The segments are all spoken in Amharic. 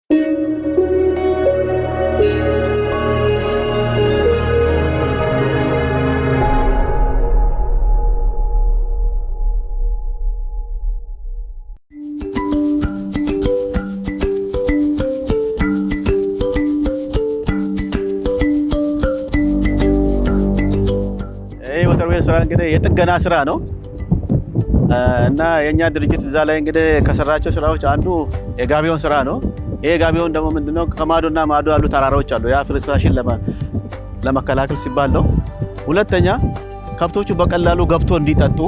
ይህ water well ስራ እንግዲህ የጥገና ስራ ነው እና የእኛ ድርጅት እዛ ላይ እንግዲህ ከሰራቸው ስራዎች አንዱ የ gabion ስራ ነው። ይሄ gabion ደግሞ ምንድነው? ከማዶና ማዶ ያሉ ተራራዎች አሉ። ያ ፍርስራሽን ለመከላከል ሲባል ነው። ሁለተኛ ከብቶቹ በቀላሉ ገብቶ እንዲጠጡ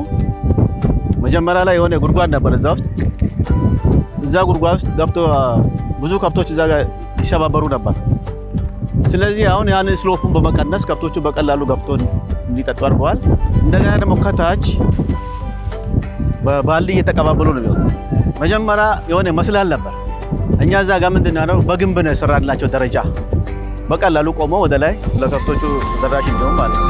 መጀመሪያ ላይ የሆነ ጉድጓድ ነበር እዛ ውስጥ። እዛ ጉድጓድ ውስጥ ገብቶ ብዙ ከብቶች እዛ ጋር ይሰባበሩ ነበር። ስለዚህ አሁን ያንን slope ኡን በመቀነስ ከብቶቹ በቀላሉ ገብቶ እንዲጠጡ አድርገዋል። እንደገና ደግሞ ከታች በባልዲ እየተቀባበሉ ነው የሚወጡት። መጀመሪያ የሆነ መስላል ነበር። እኛ እዛ ጋር ምንድን ነው ያደረግነው? በግንብ ነው የሰራንላቸው ደረጃ፣ በቀላሉ ቆመው ወደ ላይ ለከብቶቹ ደራሽ እንዲሆን ማለት ነው።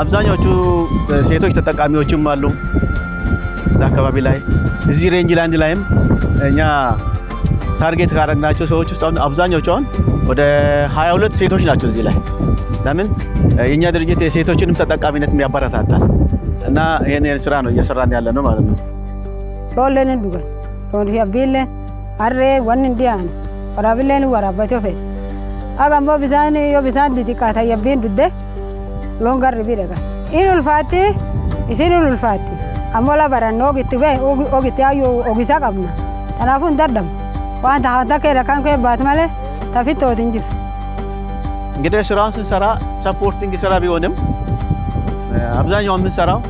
አብዛኞቹ ሴቶች ተጠቃሚዎችም አሉ እዛ አካባቢ ላይ። እዚህ range land ላይም እኛ target ካደረግናቸው ሰዎች ውስጥ አሁን አብዛኞቹ አሁን ወደ 22 ሴቶች ናቸው እዚህ ላይ። ለምን የእኛ ድርጅት የሴቶችንም ተጠቃሚነት የሚያበረታታል እና ይህን ስራ ነው እየሰራን ያለ ነው ማለት ነው። Loolleen hin dhugan. Loon yabbiilleen harree wanni hin dhiyaanu. Waraabilleen hin waraabbatee fedhe. Haga ammoo bisaan yoo bisaan xixiqqaatan yabbiin dhudde loon garri bi dhaqan. In ulfaatti, isin in ulfaatti. Ammoo la baranne ogitti bee ogitti ayyuu ogisa qabna. Kanaafuu hin dadhabu. Waan tahaan takkee kan kee baatu malee tafittooti hin jiru. እንግዲህ ስራውን ስንሰራ supporting ስራ ቢሆንም አብዛኛው የምንሰራው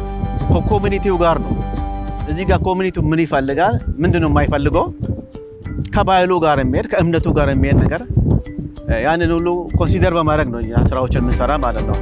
ከ community ው ጋር ነው። እዚህ ጋር community ው ምን ይፈልጋል፣ ምንድን ነው የማይፈልገው፣ ከባህሉ ጋር የሚሄድ፣ ከእምነቱ ጋር የሚሄድ ነገር ያንን ሁሉ consider በማድረግ ነው እኛ ስራዎችን የምንሰራ ማለት ነው።